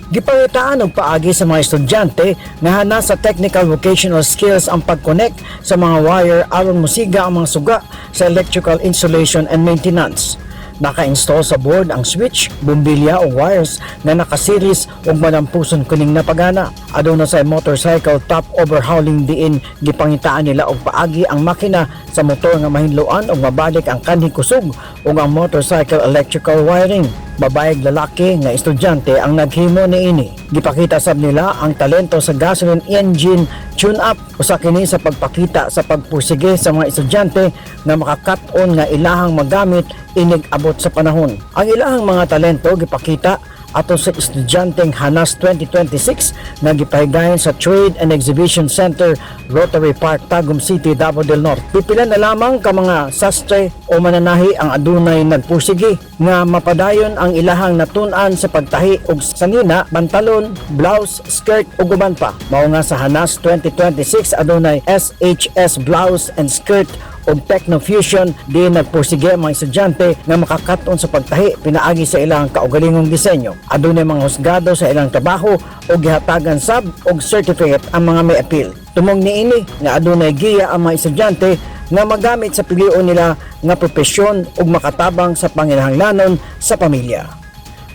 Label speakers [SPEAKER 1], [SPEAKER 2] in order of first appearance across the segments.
[SPEAKER 1] Gipangitaan og paagi sa mga estudyante nga hanas sa technical vocational skills ang pag-connect sa mga wire aron mosiga ang mga suga sa electrical installation and maintenance. Naka-install sa board ang switch, bumbilya o wires nga naka-series ug malampuson kuning napagana. Aduna sa motorcycle top overhauling diin gipangitaan nila og paagi ang makina sa motor nga mahinloan ug mabalik ang kanhi kusog ug ang motorcycle electrical wiring. Babae ug lalaki nga estudyante ang naghimo niini. Gipakita sab nila ang talento sa gasoline engine tune-up, usa kini sa pagpakita sa pagpursige sa mga estudyante nga makakat-on nga ilahang magamit inig abot sa panahon. Ang ilahang mga talento gipakita ato sa estudyanteng Hanas 2026 nga gipahigayon sa Trade and Exhibition Center, Rotary Park, Tagum City, Davao del Norte. Pipila na lamang ka mga sastre o mananahi ang adunay nagpursige nga mapadayon ang ilahang natun-an sa pagtahi og sanina, pantalon, blouse, skirt ug uban pa. Mao nga sa Hanas 2026 adunay SHS blouse and skirt og Techno Fusion di nagpursige ang mga estudyante nga makakaton sa pagtahi pinaagi sa ilang kaugalingong disenyo. Adunay mga husgado sa ilang trabaho ug gihatagan sab og certificate ang mga may appeal. Tumong niini nga adunay giya ang mga estudyante nga magamit sa pilion nila nga propesyon ug makatabang sa panginahanglanon sa pamilya.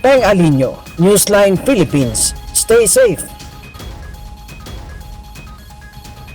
[SPEAKER 1] Peng Alinyo, Newsline Philippines. Stay safe.